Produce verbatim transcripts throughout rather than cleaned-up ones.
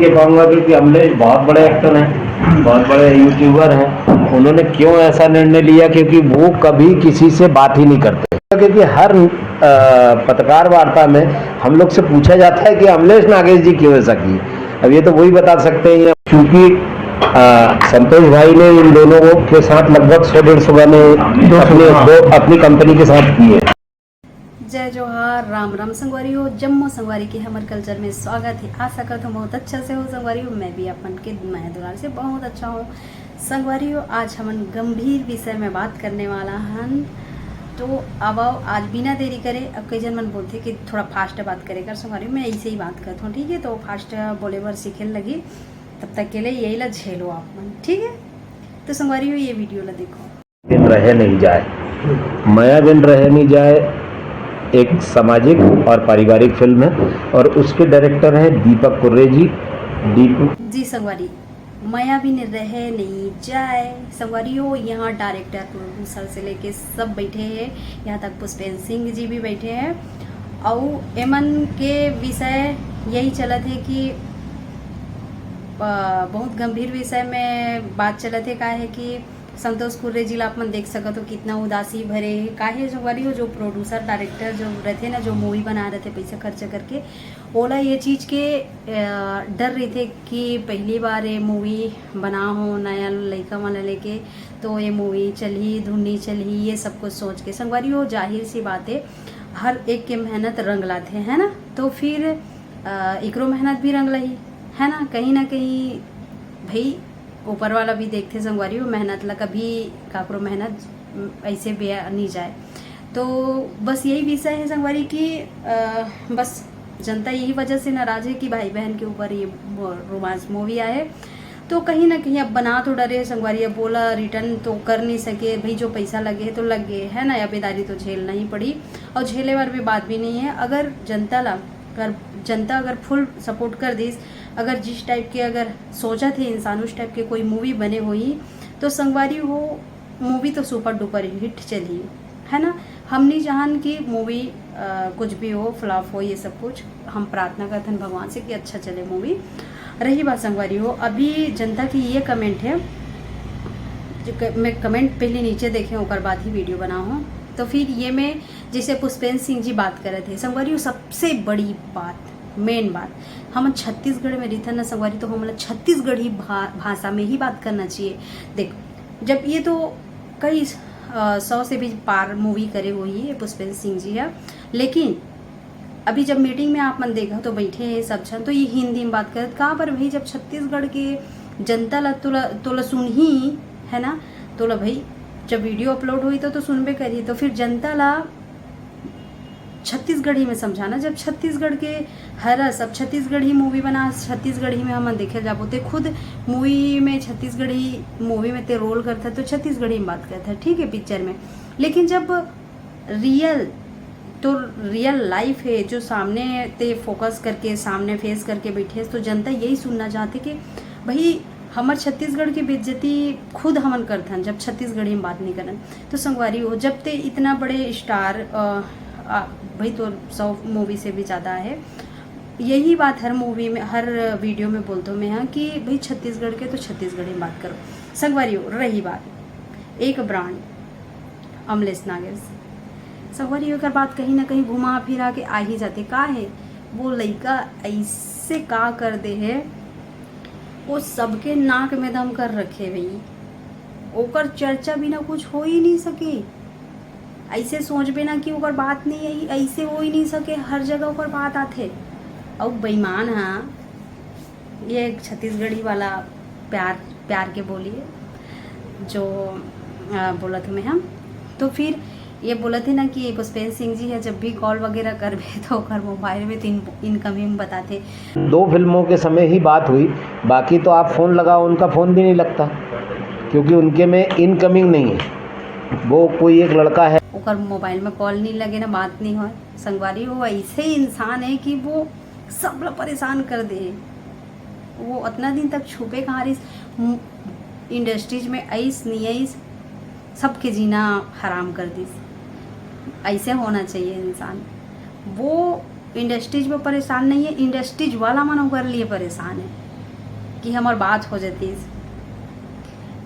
ये कहूँगा, क्योंकि अमलेश बहुत बड़े एक्टर हैं, बहुत बड़े यूट्यूबर हैं, उन्होंने क्यों ऐसा निर्णय लिया? क्योंकि वो कभी किसी से बात ही नहीं करते, क्योंकि हर अ, पत्रकार वार्ता में हम लोग से पूछा जाता है कि अमलेश नागेश जी क्यों ऐसा किए। अब ये तो वही बता सकते हैं, क्योंकि अ, संतोष भाई ने इन दोनों को के साथ लगभग सौ डेढ़ सौ गाने अपने दो, अपनी कंपनी के साथ किए। जय जोहार, राम राम संगवारी हो, जम्मो संगवारी के हमर कल्चर में स्वागत है। आशा करत हूँ बहुत अच्छा से हो संगवारी हो। मैं भी अपन के मया दुलार से बहुत अच्छा हूँ संगवारी हो। आज हमन गंभीर विषय में बात करने वाला हन, तो अब आओ आज बिना देरी करे। अब कई जन मन बोलथे कि थोड़ा फास्ट बात करे कर संगवारी हो, मैं ऐसे ही बात करत हूँ, ठीक है? तो फास्ट बोले बर सीखे लगी, तब तक के लिए यही ला झेलो आप मन, ठीक है? तो संगवारी हो, ये वीडियो ला देखो। बिन रहे नहीं जाए, मया बिन रहे नहीं जाए, एक सामाजिक और पारिवारिक फिल्म है और उसके डायरेक्टर हैं दीपक कुर्रे जी। दीप जी संगवारी, मया बिन रहे नहीं जाए संगवारी हो। यहाँ डायरेक्टर, प्रोड्यूसर से लेके सब बैठे हैं, यहाँ तक पुष्पेंद्र सिंह जी भी बैठे हैं। अउ एमन के विषय यही चलत है कि अ, बहुत गंभीर विषय में बात चलत है। का है कि संतोष कुर्रे जी ला आप मन देख सकत हो, कितना उदासी भरे हे। काहे संगवारी हो, जो प्रोड्यूसर डायरेक्टर जो रहिथे ना, जो मूवी बना रहिथे पैसा खर्च करके, ओला ये चीज के अ, डर रहिथे कि पहली बार ये मूवी बना हो नया लइका मन ला लेके, तो ये मूवी चलही धुन नहीं चलही, ये सब कुछ सोच के संगवारी हो, जाहिर सी बात है, हर एक के मेहनत रंग लाथे, है ना? तो फिर अ, एकरो मेहनत भी रंग लही, है ना? कहीं ना कहीं भाई ऊपर वाला भी देखथे संगवारी हो, मेहनत ला कभी काकरो मेहनत अम, ऐसे बेया नहीं जाए। तो बस यही विषय है संगवारी कि अ, बस जनता यही वजह से नाराज है कि भाई बहन के ऊपर ये मो- रोमांस मूवी आए। तो कहीं ना कहीं अब बना तो डरे संगवारी, अब बोला रिटर्न तो कर नहीं सके भाई, जो पैसा लगे है तो लग गए, है ना? या बेदारी तो झेलना ही पड़ी, और झेले बार भी बात भी नहीं है। अगर जनता ला अगर जनता अगर फुल सपोर्ट कर दिस, अगर जिस टाइप के अगर सोचत हे इंसान उस टाइप के कोई मूवी बने होही, तो संगवारी हो मूवी तो सुपर डुपर हिट चलही, है ना? हम नहीं चाहन कि मूवी कुछ भी हो, फ्लॉप हो, ये सब कुछ। हम प्रार्थना करथन भगवान से कि अच्छा चले मूवी। रही बात संगवारी हो, अभी जनता की ये कमेंट है, जो क- मैं कमेंट पहले नीचे देखें, ओकर बाद ही वीडियो बनाहूँ। तो फिर ये मैं जैसे पुष्पेंद्र सिंह जी बात करत हे संगवारी हो, सबसे बड़ी बात, मेन बात, हमन छत्तीसगढ़ में रहिथन ना संगवारी, तो हमन ला छत्तीसगढ़ी भा, भाषा में ही बात करना चाहिए। देख, जब ये तो कई अ, सौ से भी पार मूवी करे होही ये पुष्पेंद्र सिंह जी ह, लेकिन अभी जब मीटिंग में आप मन देखा तो बैठे हैं सब झन, तो ये हिंदी में बात करत। का बर भाई, जब छत्तीसगढ़ के जनता ला तोला तोला सुनही, है ना? तोला भाई, जब वीडियो अपलोड होही तो तो सुनबे करही, तो फिर जनता ला छत्तीसगढ़ी में समझाना। जब छत्तीसगढ़ के हरस, अब छत्तीसगढ़ी मूवी बना, छत्तीसगढ़ी में हमन देखे जाबो, ते खुद मूवी में छत्तीसगढ़ी मूवी में ते रोल करता तो छत्तीसगढ़ी में बात करता, ठीक है, पिक्चर में। लेकिन जब रियल तो रियल लाइफ है जो सामने ते फोकस करके, सामने फेस करके बैठे, तो जनता यही सुनना चाहते कि भाई, हमर छत्तीसगढ़ की बेइज्जती खुद हमन करथन जब छत्तीसगढ़ी में बात नहीं करन। तो संगवारी हो, जब ते इतना बड़े स्टार, अ, आ, भाई तो सौ मूवी से भी ज़्यादा है, यही बात हर मूवी में, हर वीडियो में बोलता हूँ मैं यहाँ कि भाई छत्तीसगढ़ के तो छत्तीसगढ़ी में बात करो। संगवारी हो, रही बात एक ब्रांड अमलेश नागेश, संगवारी हो, एकर बात कहीं ना कहीं घुमा फिरा के आ ही जाते। का है, वो लइका ऐसे का कर दे है, वो सबके नाक में दम कर रखे भाई, ओकर चर्चा बिना कुछ हो ही नहीं सके। ऐसे सोचबे ना कि ओकर बात नहीं आई, ऐसे हो ही नहीं सके, हर जगह ओकर बात आथे। अउ बेईमान हा, ये एक छत्तीसगढ़ी वाला प्यार, प्यार के बोली है जो अ, बोलत हमें हम। तो फिर ये बोलत है ना कि पुष्पेंद्र सिंह जी है, जब भी कॉल वगैरह करबे तो ओकर मोबाइल में तो इन इनकमिंग बताते। दो फिल्मों के समय ही बात हुई, बाकी तो आप फ़ोन लगाओ, उनका फ़ोन भी नहीं लगता, क्योंकि उनके में इनकमिंग नहीं है। वो कोई एक लड़का है। ओकर मोबाइल में कॉल नहीं लगे ना, बात नहीं होए। संगवारी, वो ऐसे ही इंसान है कि वो सब ला परेशान कर दे। वो उतना दिन तक छुपे कहाँ रहिस, मु- इंडस्ट्रीज में आइस नहीं आइस, सबके जीना हराम कर दिस। ऐसे होना चाहिए इंसान। वो इंडस्ट्रीज में परेशान नहीं है, इंडस्ट्रीज वाला मन ओकर लिए परेशान है। कि हमर बात हो जातीस,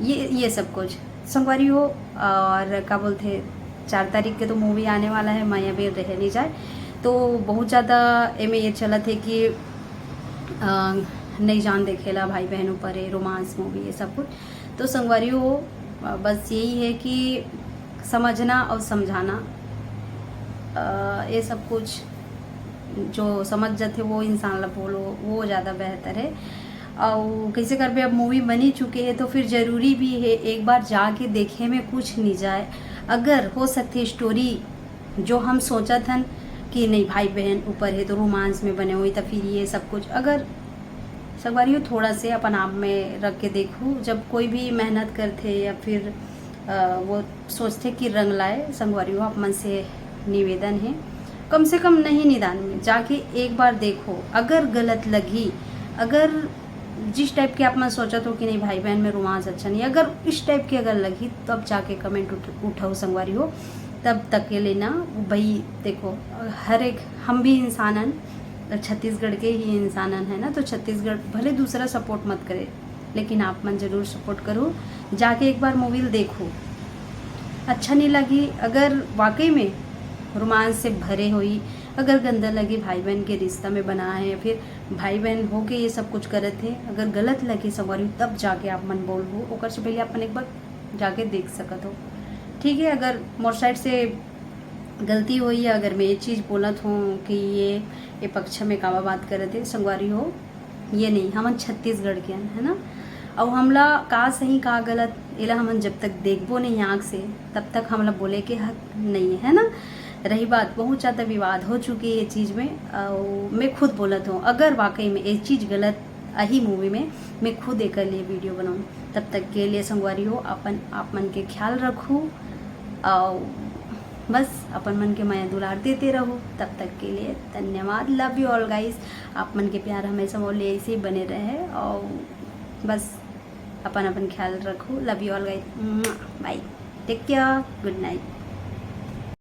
ये ये सब कुछ। संगवारी हो, और का बोलथे, चार तारीख के तो मूवी आने वाला है, माया बेन रहे नहीं जाए, तो बहुत ज़्यादा एमे ये चलत है कि अ, नहीं जान देखेला भाई बहन ऊपर है, रोमांस मूवी, ये सब कुछ। तो संगवारी हो, अ, बस यही है कि समझना और समझाना, अ, ये सब कुछ जो समझ जाते वो इंसान ला बोलो, वो ज़्यादा बेहतर है। और कैसे करबे, अब मूवी बनी चुके है तो फिर ज़रूरी भी है एक बार जाके देखे में कुछ नहीं जाए। अगर हो सकते स्टोरी जो हम सोचत हन कि नहीं भाई बहन ऊपर है तो रोमांस में बने हुई, तो फिर ये सब कुछ अगर संगवारी हो थोड़ा से अपन आप में रख के देखो, जब कोई भी मेहनत करते या फिर अ, वो सोचते कि रंग लाए, संगवारी हो आप मन से निवेदन है, कम से कम नहीं निदान में जाके एक बार देखो। अगर गलत लगी, अगर जिस टाइप के आप मन सोचत हो कि नहीं भाई बहन में रोमांस अच्छा नहीं, अगर इस टाइप की अगर लगी तब जाके कमेंट उठ उठाओ संगवारी हो। तब तक के लिए ना भाई देखो, हर एक हम भी इंसानन, छत्तीसगढ़ के ही इंसानन है ना, तो छत्तीसगढ़ भले दूसरा सपोर्ट मत करे, लेकिन आप मन जरूर सपोर्ट करो, जाके एक बार मूवी देखो। अच्छा नहीं लगी, अगर वाकई में रोमांस से भरे हुई, अगर गंदा लगी भाई बहन के रिश्ता में बना है या फिर भाई बहन होके ये सब कुछ करत है, अगर गलत लगी संगवारी, तब जाके आप मन बोलबो, ओकर से पहले आप मन एक बार जाके देख सकत हो। ठीक है, अगर मोर साइड से गलती हुई है, अगर मैं ये चीज़ बोलत हूँ कि ये ये पक्ष में कावा बात करत है संगवारी हो, ये नहीं, हमन छत्तीसगढ़ के हन, है ना। और हमला का सही का गलत, एला हमन जब तक देखबो नहीं आँख से, तब तक हमला बोले के हक नहीं है, है ना। रही बात, बहुत ज़्यादा विवाद हो चुकी है ये चीज़ में, और मैं खुद बोलत हूँ, अगर वाकई में ये चीज़ गलत अही मूवी में, मैं खुद एकर लिए वीडियो बनाऊँ। तब तक के लिए संगवारी हो, अपन आप मन के ख्याल रखू, और बस अपन मन के मया दुलार देते रहू। तब तक के लिए धन्यवाद, love you all guys। आप मन के प्यार हमेशा मोर लिए ऐसे ही बने रहे, और बस अपन अपन ख्याल रखू। Love you all guys, bye, take care, good night।